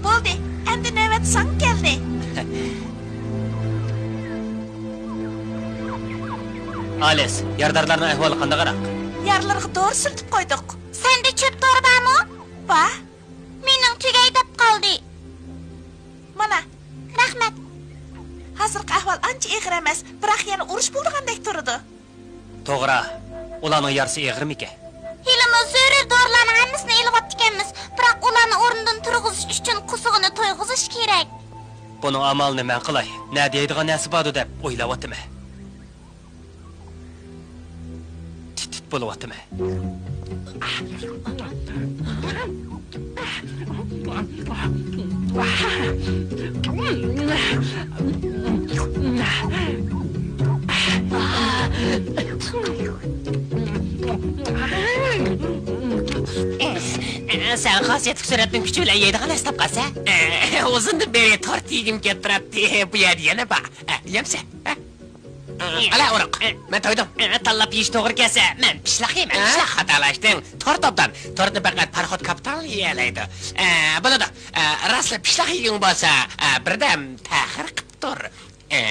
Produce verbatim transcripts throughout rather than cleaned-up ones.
بولدى، ئەمدى نۆۋەت ساڭا كەلدى. ئالىس، يارىدارلارنىڭ ئەھۋالى قانداقراق؟ يارىلىرىغا دورا سۈرتۈپ قويدۇق. سەندە چۆپ دورا بارمۇ؟ بار. مېنىڭ تۈگەي دەپ قالدى. مانا. رەھمەت. ھازىرقى ئەھۋال ئانچە ئېغىر ئەمەس، بىراق يەنە ئۇرۇش بولىدىغاندەك تۇرىدۇ. توغرا، ئۇلارنىڭ يارىسى ئېغىرمىكەن؟ ھېلىمۇ زۆرۈر دورىلارنىڭ ھەممىسىنى ئېلىۋاپتىكەنمىز، بىراق ئۇلارنى ئورنىدىن تۇرغۇزۇش ئۈچۈن قورسىقىنى تويغۇزۇش كېرەك. بۇنىڭ ئامالىنى مەن قىلاي. نەدە يەيدىغان نەرسە باردۇ دەپ ئويلاۋاتىمەن. تىت-تىت بولۇۋاتىمەن. سەن خاسىيەتلىك سۈرەتنىڭ كۈچى بىلەن يەيدىغان نەرسە تاپقانسەن. ئۇزۇندىن بېرى تورت يېگۈم كېلىپ تۇراتتى. بۇ يەردە يەنە بار. يەمسە؟ ئەلە ئۇرۇق. مەن تويدۇم. تاللاپ يېيىش توغرا كەلسە، مەن پىشلاق يەيمەن. ھە؟ پىشلاق خاتالاشتىڭ. تورت ئوبدان. تورتنى پەقەت پاراخوت كاپىتان يېيەلەيدۇ. ئە، بولىدۇ. ئە، راسلا پىشلاق يېگۈڭ بولسا، ئە، بىردەم تەخىر قىپ تۇر. ئە؟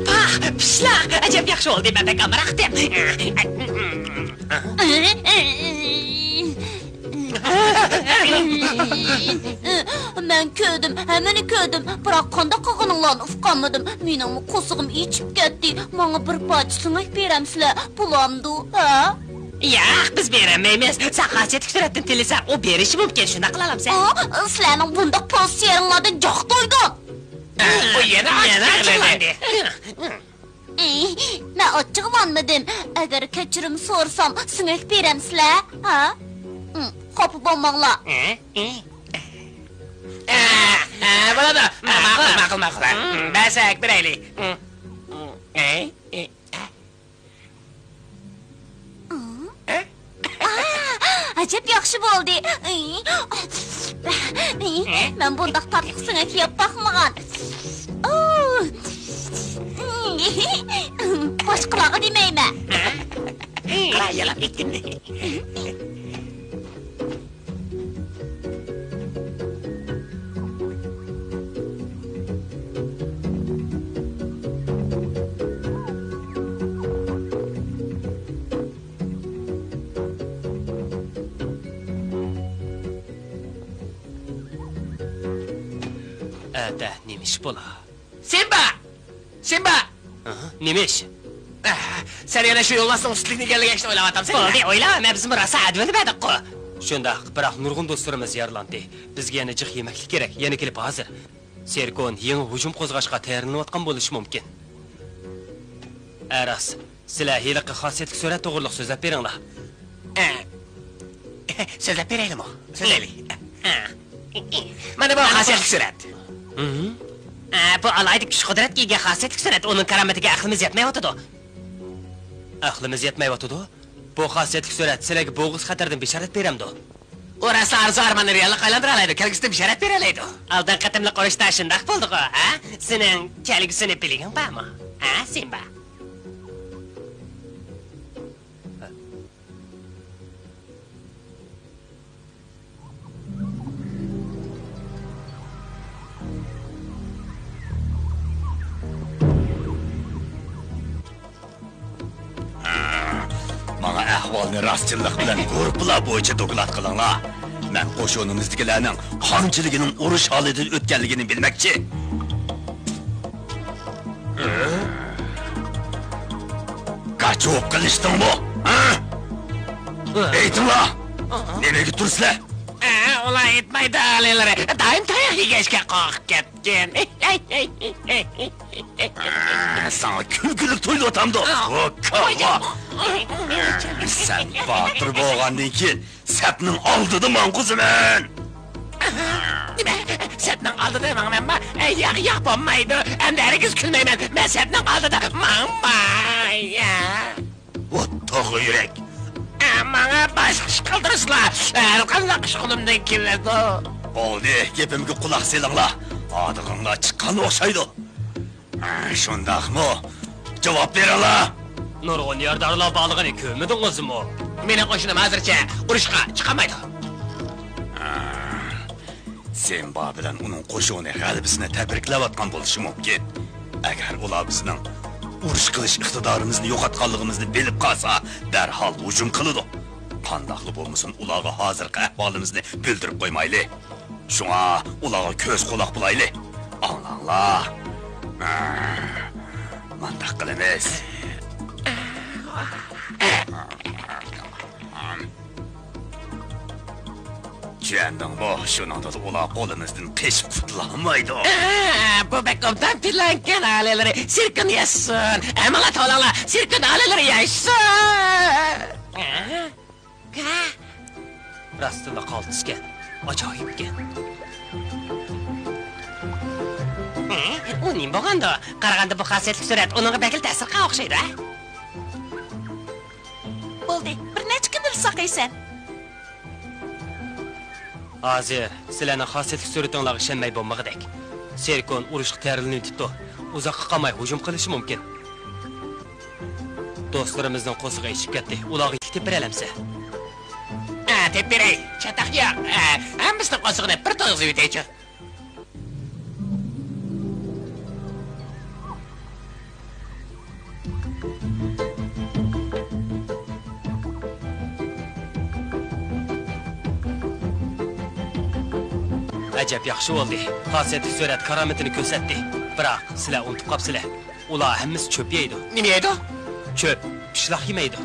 پاھ، پىشلاق! ئەجەب ياخشى بولدى، مەن بەك ئامراقتىم. مەن كۆردۈم، ھەممىنى كۆردۈم، بىراق قانداق قىلغىنىڭلارنى ئۇقالمىدىم. مېنىڭمۇ قورسىقىم ئېچىپ كەتتى. ماڭا بىر پارچە سۆڭەك بېرەمسىلەر؟ بولامدۇ، ھە؟ ياق، بىز بېرەلمەيمىز. سەن خاسىيەتلىك سۈرەتتىن تىلىسەڭ، ئۇ بېرىشى مۇمكىن، شۇنداق قىلالامسەن؟ ئا، سىلەرنىڭ بۇنداق پوزىتسىيەڭلاردىن جاق تويدۇم. ئۇ يەنە، يەنە ئاچچىقلاندى. مەن ئاچچىقلانمىدىم. ئەگەر كەچۈرۈم سورىسام، سۆڭەك بېرەمسىلەر؟ ھە؟ خاپا بولماڭلار. ئە، ئە، بولىدۇ. ماقۇل، ماقۇل، ماقۇل. بەرسەك بېرەيلى. ئە، ئە. ئا، ئەجەب ياخشى بولدى. مەن بۇنداق تاتلىق سۆڭەك يەپ باقمىغان. باشقىلارغا دېمەيمەن. قارا، يالاپ كەتكىنىنى. ئەتە نېمە ئىش بولا؟ سىمبا! سىمبا! ئاھا، نېمە ئىش؟ ئەھ، سەن يەنە شۇ يولۋاسنىڭ سۈتلۈكنى ئىگىلىگەن ئىشنى ئويلاۋاتامسەن؟ بولدى، ئويلىما، مەن بىزمۇ راسا ئەدۋىنى بەردۇققۇ. شۇنداق، بىراق نۇرغۇن دوستلىرىمىز يارىلاندى. بىزگە يەنە جىق يېمەكلىك كېرەك، يەنە كېلىپ ھازىر. سېركون يېڭى ھۇجۇم قوزغاشقا تەييارلىنىۋاتقان بولۇشى مۇمكىن. ئە، راست. سىلەر ھېلىقى خاسىيەتلىك سۈرەت توغرىلىق سۆزلەپ بېرىڭلار. ئە، سۆزلەپ بېرەيلىمۇ؟ سۆزلەيلى. ئە. مانا بۇ خاسىيەتلىك سۈرەت. ھىم. ئە، بۇ ئالاھىدە كۈچ-قۇدرەتكە ئىگە خاسىيەتلىك سۈرەت. ئۇنىڭ كارامىتىگە ئەقلىمىز يەتمەيۋاتىدۇ. ئەقلىمىز يەتمەيۋاتىدۇ؟ بۇ خاسىيەتلىك سۈرەت سىلەرگە بوغۇز خەتەردىن بېشارەت بېرەمدۇ؟ ئۇ راسلا ئارزۇ-ئارماننى رېئاللىققا ئايلاندۇرالايدۇ، كەلگۈسىدە بېشارەت بېرەلەيدۇ. ئالدىنقى قېتىملىق ئۇرۇشتا شۇنداق بولدىغۇ، ھە؟ سېنىڭ كەلگۈسىنى بىلگۈڭ بارمۇ، ھە، سىمبا؟ ماڭا ئەھۋالنى راستچىللىق بىلەن گۇرۇپپىلار بويىچە دوكلات قىلىڭلار. مەن قوشۇنىمىزدىكىلەرنىڭ قانچىلىكىنىڭ ئۇرۇش ھالىتىدە ئۆتكەنلىكىنى بىلمەكچى. گاچوق قىلىشتىڭمۇ؟ ھە؟ ئېيتىڭلار! نېمىگە تۇرىسىلەر؟ ئە، ئۇلار ئېيتمايدۇ، ئالىيلىرى. دائىم تاياق يېگەچكە قورقۇپ كەتكەن. ئە، ساڭا كۈلكىلىك تۇيۇلۇۋاتامدۇ؟ ئا، ۋو، كاۋا! ئا، سەن باتۇر بولغاندىن كېيىن سەپنىڭ ئالدىدا ماڭغۇزىمەن! نېمە؟ سەپنىڭ ئالدىدا ماڭىمەنما؟ ئەي، ياق، ياق، بولمايدۇ. ئەمدى ھەرگىز كۈلمەيمەن. مەن سەپنىڭ ئالدىدا ماڭماي. ۋو، توخۇ يۈرەك! ئە، ماڭا باشقا ئىش قىلدۇرسىلا، ھەر قانداق ئىش قولۇمدىن كېلىدۇ. بولدى، گېپىمگە قۇلاق سېلىڭلار. ئادىغىڭلار چىققان ئوخشايدۇ. ھە، شۇنداقمۇ؟ جاۋاب بېرىڭلار! نۇرغۇن يارىدارلار بارلىقىنى كۆرمىدىڭىزمۇ؟ مېنىڭ قوشۇنۇم ھازىرچە ئۇرۇشقا چىقالمايدۇ. ھە. سىمبا بىلەن ئۇنىڭ قوشۇنى غەلىبىسىنى تەبرىكلەۋاتقان بولۇشى مۇمكىن. ئەگەر ئۇلار بىزنىڭ ئۇرۇش قىلىش ئىقتىدارىمىزنى يوقاتقانلىقىمىزنى بىلىپ قالسا، دەرھال ھۇجۇم قىلىدۇ. قانداقلا بولمىسۇن، ئۇلارغا ھازىرقى ئەھۋالىمىزنى بىلدۈرۈپ قويمايلى. شۇڭا ئۇلارغا كۆز-قۇلاق بولايلى. ئاڭلاڭلار. مانداق قىلىمىز. چۈشەندىڭمۇ؟ شۇنىڭدىلا ئۇلار قولىمىزدىن قېچىپ قۇتۇلالمايدۇ. ئە، بۇ بەك ئوبدان پىلانكەن، ئالىيلىرى. سېركون ياشىسۇن! ھەممىڭلار توۋلاڭلار! سېركون ئالىيلىرى ياشىسۇن! ئە؟ ھە؟ راستتىنلا قالتىسكەن. ئاجايىپكەن. ھە؟ ئۇ نېمە بولغاندۇ؟ قارىغاندا بۇ خاسىيەتلىك سۈرەت ئۇنىڭغا بەكلا تەسىر قىلغان ئوخشايدۇ، ھە؟ بولدى، بىر نەچچە كۈندىلا ساقايسەن. ھازىر سىلەرنىڭ خاسىيەتلىك سۈرىتىڭلارغا ئىشەنمەي بولمىغۇدەك. سېركون ئۇرۇشقا تەييارلىنىۋېتىپتۇ. ئۇزاققا قالماي ھۇجۇم قىلىشى مۇمكىن. دوستلىرىمىزنىڭ قورسىقى ئېچىپ كەتتى. ئۇلارغا يېتىپ بېرەلەمسەن؟ ھە، تېپىپ بېرەي. چاتاق يوق. ھە، ھەممىسىنىڭ قورسىقىنى بىر تويغۇزۇۋېتەيچۇ. ئەجەب ياخشى بولدى. خاسىيەتلىك سۈرەت كارامىتىنى كۆرسەتتى. بىراق، سىلەر ئۇنتۇپ قاپسىلەر. ئۇلار ھەممىسى چۆپ يەيدۇ. نېمە يەيدۇ؟ چۆپ، پىشلاق يېمەيدۇ.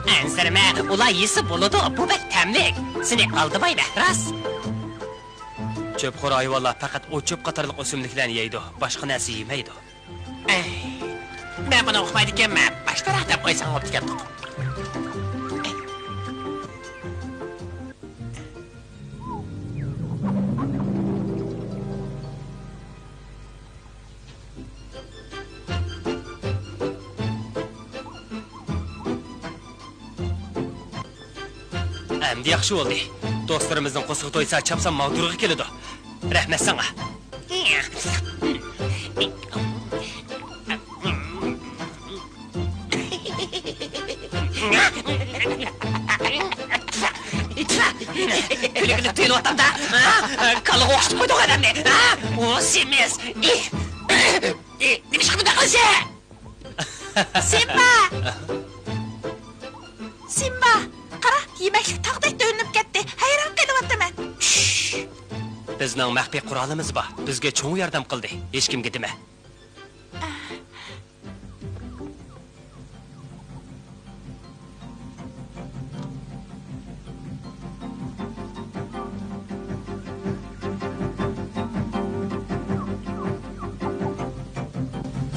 ئەنسىرىمە، ئۇلار يېسە بولىدۇ، بۇ بەك تەملىك. سېنى ئالدىمايمەن، راست. چۆپخور ھايۋانلار پەقەت ئوت-چۆپ قاتارلىق ئۆسۈملۈكلەرنى يەيدۇ، باشقا نەرسە يېمەيدۇ. ئەي، مەن بۇنى ئۇقمايدىكەنمەن، باشتىراق دەپ قويساڭ بوپتىكەن. ئەمدى ياخشى بولدى. دوستلىرىمىزنىڭ قورسىقى تويسا، چاپسان ماڭا تۇرغا كېلىدۇ. رەھمەت ساڭا. كۈلكىلىك تۇيۇلۇۋاتامدا، ھە؟ كاللىغا ئوخشىتىپ قويدۇق ئادەمنى، ھە؟ ئۇ سېمىز. ئى، ئى، نېمىشقا بۇنداق قىلىسەن؟ سىمبا! سىمبا! قارا، يېمەكلىك تاغدەك تۆۋىنىپ كەتتى. ھەيران قېلىۋاتىمەن. شش! بىزنىڭ مەخپىي قورالىمىز بار. بىزگە چوڭ ياردەم قىلدى، ھېچكىمگە دېمە.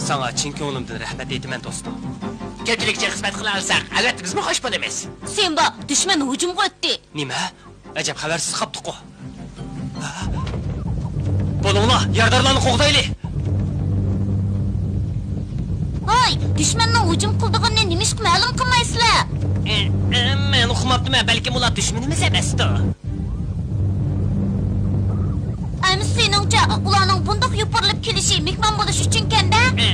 ساڭا چىن كۆڭلۈمدىن رەھمەت ئېيتىمەن، دوستۇم. كۆپچىلىكچە خىزمەت قىلالىساق، ئەلۋەتتە بىزمۇ خۇش بولىمىز. سىمبا، دۈشمەن ھۇجۇمغا ئۆتتى. نېمە؟ ئەجەب خەۋەرسىز قاپتۇققۇ. بولۇڭلار، يارىدارلارنى قوغدايلى. ھاي، دۈشمەننىڭ ھۇجۇم قىلىدىغىنىنى نېمىشقا مەلۇم قىلمايسىلەر؟ ئە، ئە، مەن ئۇقماپتىمەن، بەلكىم ئۇلار دۈشمىنىمىز ئەمەستۇ؟ ئەمىسە سېنىڭچە، ئۇلارنىڭ بۇنداق يوپۇرۇلۇپ كېلىشى مېھمان بولۇش ئۈچۈنكەن-دە؟ ئە.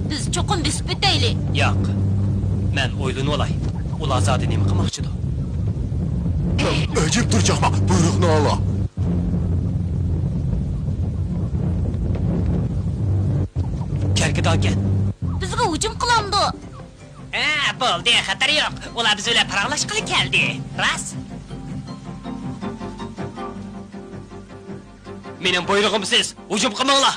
بىز چوقۇم بېسىپ ئۆتەيلى. ياق. مەن ئويلىنىۋالاي. ئۇلار زادى نېمە قىلماقچىدۇ؟ ئەجەبتۇر، چاقماق، بۇيرۇقنى ئالا. كەركىدانكەن. بىزگە ھۇجۇم قىلامدۇ؟ ھە، بولدى، خەتەر يوق. ئۇلار بىز بىلەن پاراڭلاشقىلى كەلدى. راست. مېنىڭ بۇيرۇغۇمسىز ھۇجۇم قىلماڭلار.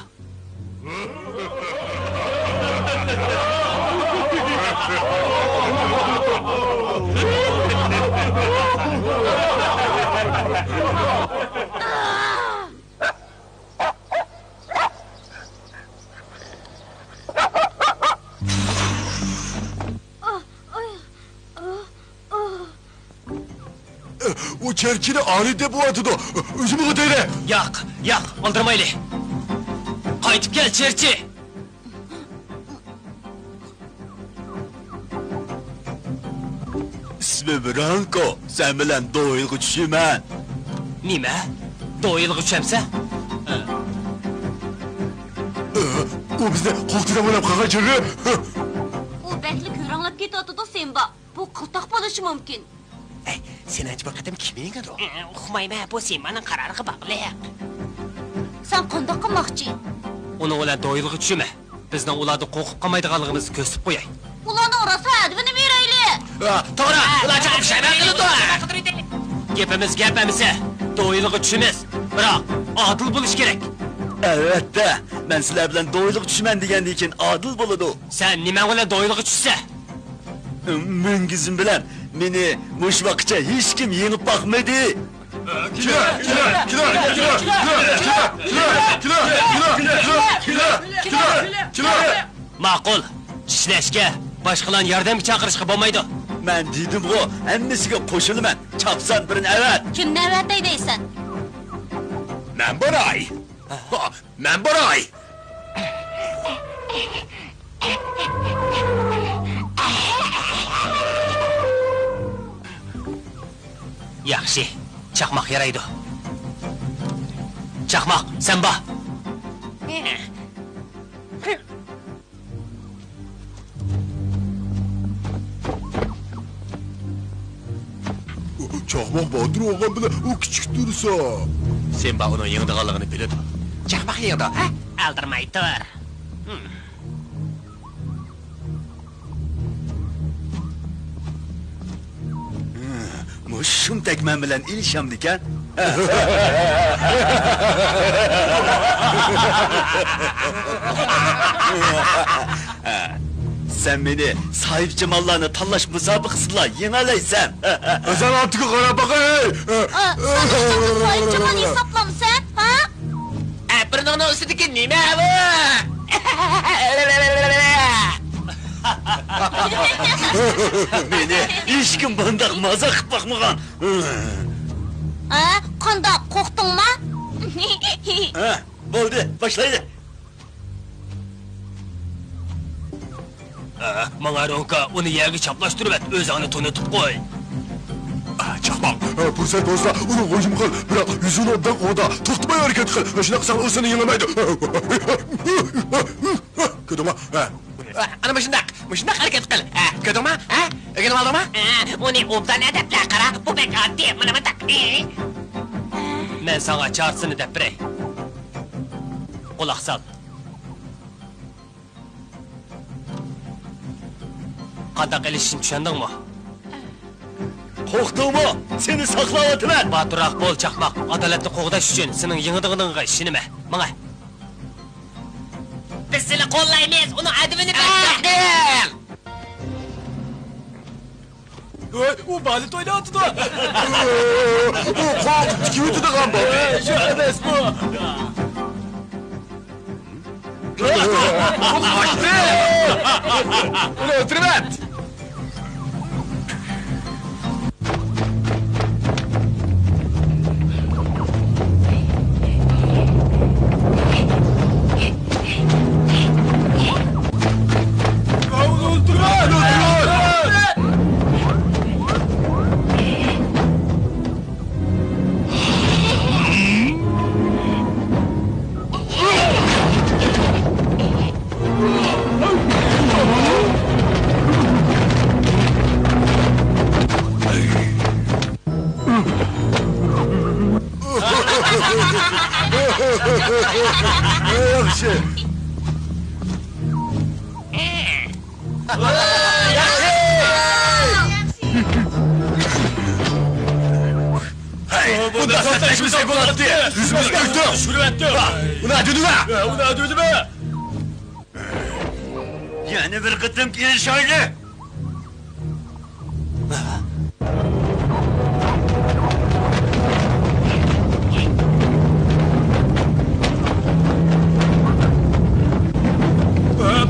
ئۇ چېرچىنى ئالىي دەپ ئۇۋاتىدۇ. ئۆزىمۇ ئۆتەيلى. ياق، ياق، ئالدىرىمايلى. قايتىپ كەل، چېرچى. ئىسمىم رانكو، سەن بىلەن دوئىلغا چۈشىمەن. نېمە؟ دوئىلغا چۈشەمسەن؟ ئۇ بىزنى قوغدىدىغۇ دەپ قالغان چېغى. ئۇ بەكلا كۆرەڭلەپ كېتىۋاتىدۇ، سىمبا. بۇ قىلتاق بولۇشى مۇمكىن. ئەي، سېنىڭچە بۇ قېتىم كىم يېڭىدۇ؟ ئە، ئۇقمايمەن، بۇ سىمبانىڭ قارارىغا باغلىق. سەن قانداق قىلماقچى؟ ئۇنىڭ بىلەن دوئىلغا چۈشىمەن. بىزنىڭ ئۇلاردىن قورقۇپ قالمايدىغانلىقىمىزنى كۆرسىتىپ قوياي. ئۇلارنىڭ راسا ئەدىپىنى بېرەيلى. ئا، توغرا، ئۇلار چوقۇم پۇشايمان قىلىدۇ. گېپىمىز گەپ ئەمىسە. دوئىلغا چۈشىمىز. بىراق، ئادىل بولۇش كېرەك. ئەلۋەتتە، مەن سىلەر بىلەن دوئىلغا چۈشىمەن دېگەندىن كېيىن ئادىل بولىدۇ. سەن نېمەڭ بىلەن دوئىلغا چۈشىسەن؟ مۈڭگۈزۈم بىلەن مېنى مۇشۇ ۋاقىتقىچە ھېچكىم يېڭىپ باقمىدى. ماقۇل. چىشلەشكە، باشقىلارنى ياردەمگە چاقىرىشقا بولمايدۇ. مەن دېدىمغۇ، ھەممىسىگە قوشۇلىمەن. چاپسان بىرنى ئەۋەت. كىمنى ئەۋەتەي دەيسەن؟ مەن باراي. مەن باراي. ياخشى، چاقماق يارايدۇ. چاقماق، سەن بار. چاقماق باتۇر بولغان بىلەن ئۇ كىچىك تۇرسا. سىمبا ئۇنىڭ يېڭىدىغانلىقىنى بىلىدۇ. چاقماق يېڭىدۇ، ھە؟ ئالدىرىماي تۇر. مۇشۇ شۇمتەك مەن بىلەن ئېلىشامدىكەن. سەن مېنى ساھىبجاماللارنى تاللاش مۇسابىقىسىدىلا يېڭەلەيسەن. ئۆزۈڭ ئارتىغا قاراپ باقاي. ئا، سەن ئۆزۈڭنى ساھىبجامال ھېسابلامسەن، ھە؟ ئە، بىرنىڭنىڭ ئۈستىدىكى نېمە بۇ؟ مېنى ھېچكىم بۇنداق مازاق قىلىپ باقمىغان. ھە، قانداق، قورقتۇڭما؟ ھە، بولدى، باشلايلى. ئە، ماڭا روڭكا، ئۇنى يەرگە چاپلاشتۇرۇۋەت، ئۆزۈڭنى تونۇتۇپ قوي. ئە، چاقماق، ئە، پۇرسەت بولسا ئۇنى ھۇجۇم قىل، بىراق يۈزىنى ئوبدان قوغدا، توختىماي ھەرىكەت قىل. شۇنداق قىلساڭ ئۇ سېنى يېڭەلمەيدۇ. كۆردۈڭمۇ؟ ھە. ئە، ئەنە مۇشۇنداق، مۇشۇنداق ھەرىكەت قىل. ئە، كۆردۈڭمۇ؟ ھە؟ ئۆگىنىۋالدىڭمۇ؟ ئە، ئۇنى ئوبدان ئەدەپلە قارا، بۇ بەك ئاددىي، مانا مۇنداق. ئى. مەن ساڭا چارىسىنى دەپ بېرەي. قۇلاق سال. قانداق ئېلىشىشنى چۈشەندىڭمۇ؟ قورقتۇڭمۇ؟ سېنى ساقلاۋاتىمەن! باتۇرراق بول، چاقماق. ئادالەتنى قوغداش ئۈچۈن سېنىڭ يېڭىدىغىنىڭغا ئىشىنىمەن. ماڭە! بىز سېنى قوللايمىز، ئۇنىڭ ئەدىپىنى بەر! ئەستەغپىرۇللا! ئۇ بالېت ئويناۋاتىدۇ! ئۇ قورقۇپ تىكىۋېتىدىغان بولدى! شۇ ئەمەس بۇ! ئۇ قاچتى! ئۇنى ئۆلتۈرۈۋەت! ياخشى. ھەي، بۇنداق سەتلەشمىسەك بولاتتى. يۈزىمىز ئۆكتى. چۈشۈرۈۋەتتى. ئۇنى دۈدۈۋە. ئۇنى دۈدۈۋە. يەنە بىر قېتىم كېلىشايلى.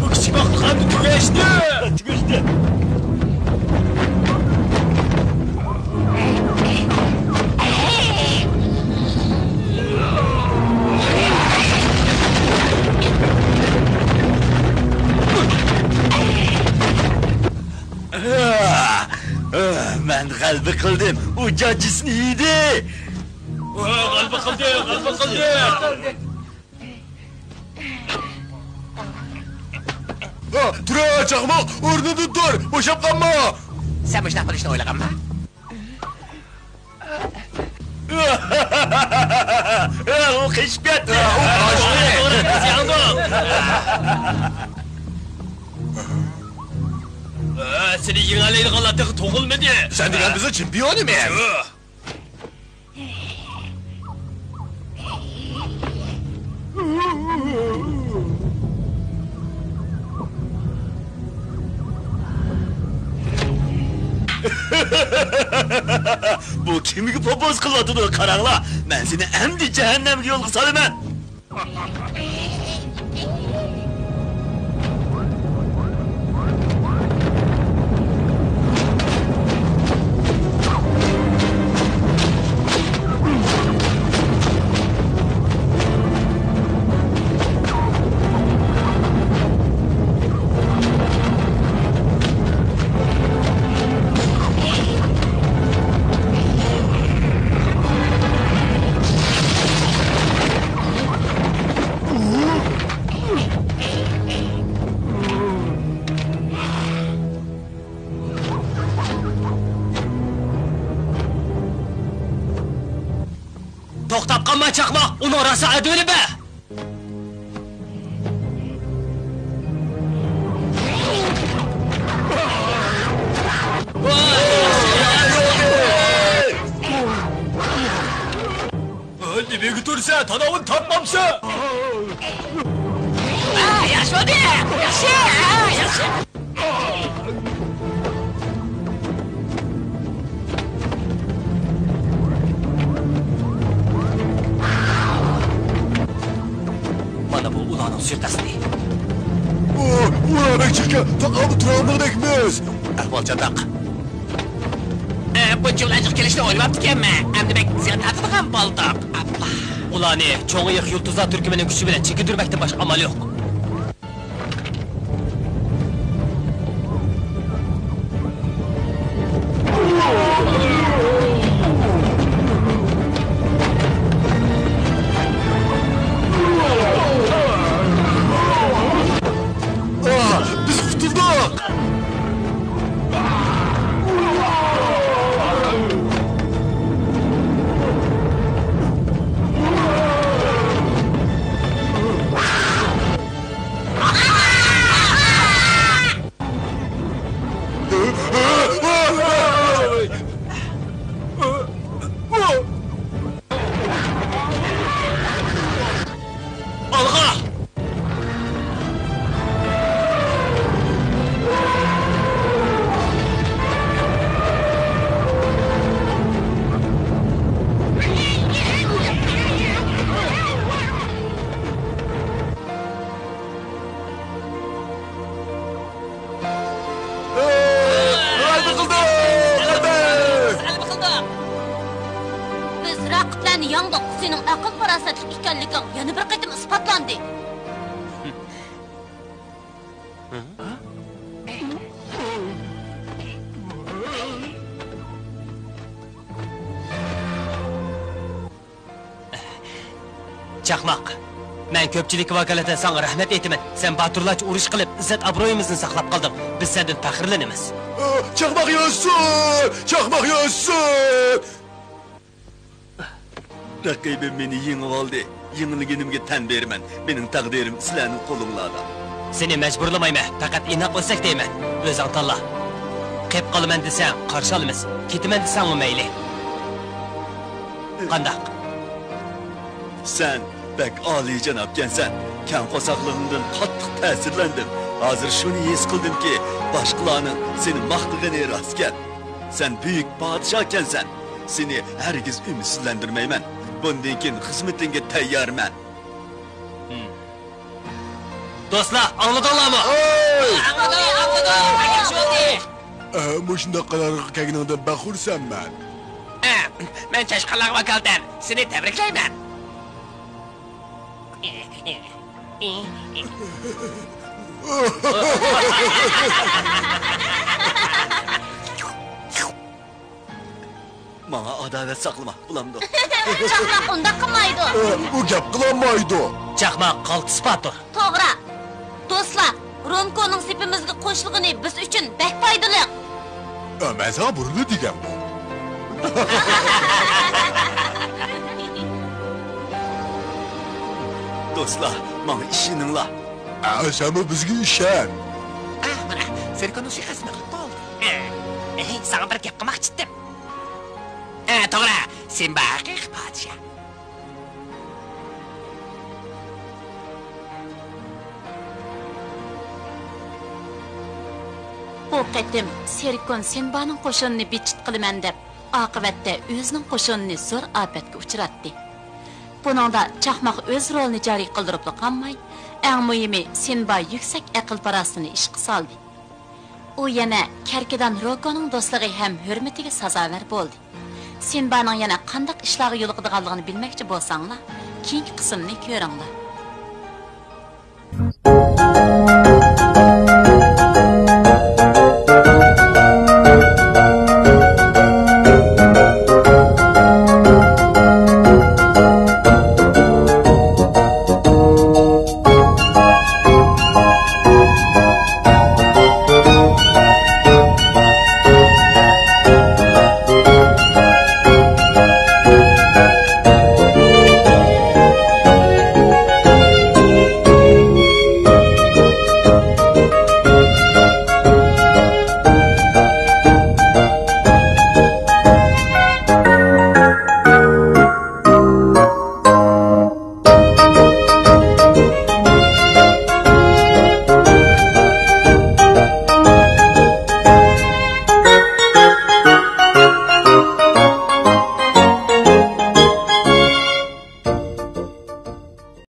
بۇ كىچىك مەخلۇق ئەمدى تۈگەشتى. تۈگەشتى. مەن غەلىبە قىلدىم، ئۇ جاجىسىنى يېدى. غەلىبە قىلدى، غەلىبە قىلدى. تۇر، چاقماق، ئورنىدىن تۇر، بوشاپ قالما. سەن مۇشۇنداق قىلىشنى ئويلىغانما؟ ئۇ قېچىپ كەتتى. ئۇ قاچتى. سېنى يېڭەلەيدىغانلار تېخى تۇغۇلمىدى. سەن دېگەن بىزنىڭ چېمپىيونىمىز. بۇ كىمگە پوپوز قىلىۋاتىدۇ، قاراڭلار! مەن سېنى ئەمدى جەھەننەمگە يولغا سالىمەن! توختاپ قالما، چاقماق! ئۇنىڭ راسا ئەدىۋىنى بەر! نېمىگە تۇرسا، تاناۋۇن تارتمامسا؟ ياخشى بولدى! ياخشى! ياخشى! مانا بۇ ئۇلارنىڭ سۇيىقەستى. ئۇ، ئۇلار بەك چىركىن، تاقابىل تۇرالمىغۇدەكمىز. ئەھۋال چاتاق. ئە، بۇنچە بىلەن جىق كېلىشنى ئويلىماپتىكەنمەن. ئەمدى بەك زىيان تارتىدىغان بولدۇق. ئاپلا. ئۇلارنى چوڭ ئېيىق يۇلتۇزلار تۈركۈمىنىڭ كۈچى بىلەن چېكىندۈرمەكتىن باشقا ئامال يوق. ئاھ، بىز قۇتۇلدۇق! رەقىبلەرنى يەڭدۇق، سېنىڭ ئەقىل-پاراسەتلىك ئىكەنلىكىڭ يەنە بىر قېتىم ئىسپاتلاندى. چاقماق، مەن كۆپچىلىككە ۋاكالىتەن ساڭا رەھمەت ئېيتىمەن. سەن باتۇرلارچە ئۇرۇش قىلىپ، ئىززەت-ئابرۇيىمىزنى ساقلاپ قالدىڭ. بىز سەندىن پەخىرلىنىمىز. چاقماق ياشىسۇن! چاقماق ياشىسۇن! رەقىبىم مېنى يېڭىۋالدى. يېڭىلگىنىمگە تەن بېرىمەن. مېنىڭ تەقدىرىم سىلەرنىڭ قولۇڭلاردا. سېنى مەجبۇرلىمايمەن، پەقەت ئىناق ئۆتسەك دەيمەن. ئۆزۈڭ تاللا. قېپ قالىمەن دېسەڭ، قارشى ئالىمىز. كېتىمەن دېسەڭمۇ مەيلى. قانداق؟ سەن بەك ئالىيجانابكەنسەن. كەڭ قورساقلىقىڭدىن قاتتىق تەسىرلەندىم. ھازىر شۇنى ھېس قىلدىمكى، باشقىلارنىڭ سېنى ماختىغىنى راستكەن. سەن بۈيۈك پادىشاھكەنسەن. سېنى ھەرگىز ئۈمىدسىزلەندۈرمەيمەن. بۇندىن كېيىن خىزمىتىڭگە تەييارمەن. دوستلار، ئاڭلىدىڭلارمۇ؟ ئاڭلىدى، ئاڭلىدى. ياخشى بولدى. ئە، مۇشۇنداق قارارغا كەلگىنىڭدىن بەك خۇرسەنمەن. ئە، مەن چاشقانلارغا ۋاكالىتەن سېنى تەبرىكلەيمەن. ماڭا ئاداۋەت ساقلىما، بولامدۇ؟ چاقماق ئۇنداق قىلمايدۇ. ئۇ گەپ قىلالمايدۇ. چاقماق قالتىس باتۇر. توغرا. دوستلار، رومكونىڭ سېپىمىزگە قوشۇلغىنى بىز ئۈچۈن بەك پايدىلىق. ئە، مەن ساڭا بۇرۇنلا دېگەنغۇ. دوستلار، ماڭا ئىشىنىڭلار. ئە، سەنمۇ بىزگە ئىشەن. ئە، مانا، سېركوننىڭ شىخەسىنى قىلىپ بولدى. ئە، ئە، ساڭا بىر گەپ قىلماقچى ئىدىم. ئە، توغرا، سىمبا ھەقىقىي پادىشاھ. بۇ قېتىم سېركون سىمبانىڭ قوشۇنىنى بىتچىت قىلىمەن دەپ، ئاقىۋەتتە ئۆزىنىڭ قوشۇنىنى زور ئاپەتكە ئۇچراتتى. بۇنىڭدا چاقماق ئۆز رولىنى جارى قىلدۇرۇپلا قالماي، ئەڭ مۇھىمى سىمبا يۈكسەك ئەقىل-پاراسىتىنى ئىشقا سالدى. ئۇ يەنە كەركىدان روكونىڭ دوستلۇقى ھەم ھۆرمىتىگە سازاۋەر بولدى. سىمبانىڭ يەنە قانداق ئىشلارغا يولۇقىدىغانلىقىنى بىلمەكچى بولساڭلار، كېيىنكى قىسىمنى كۆرۈڭلار.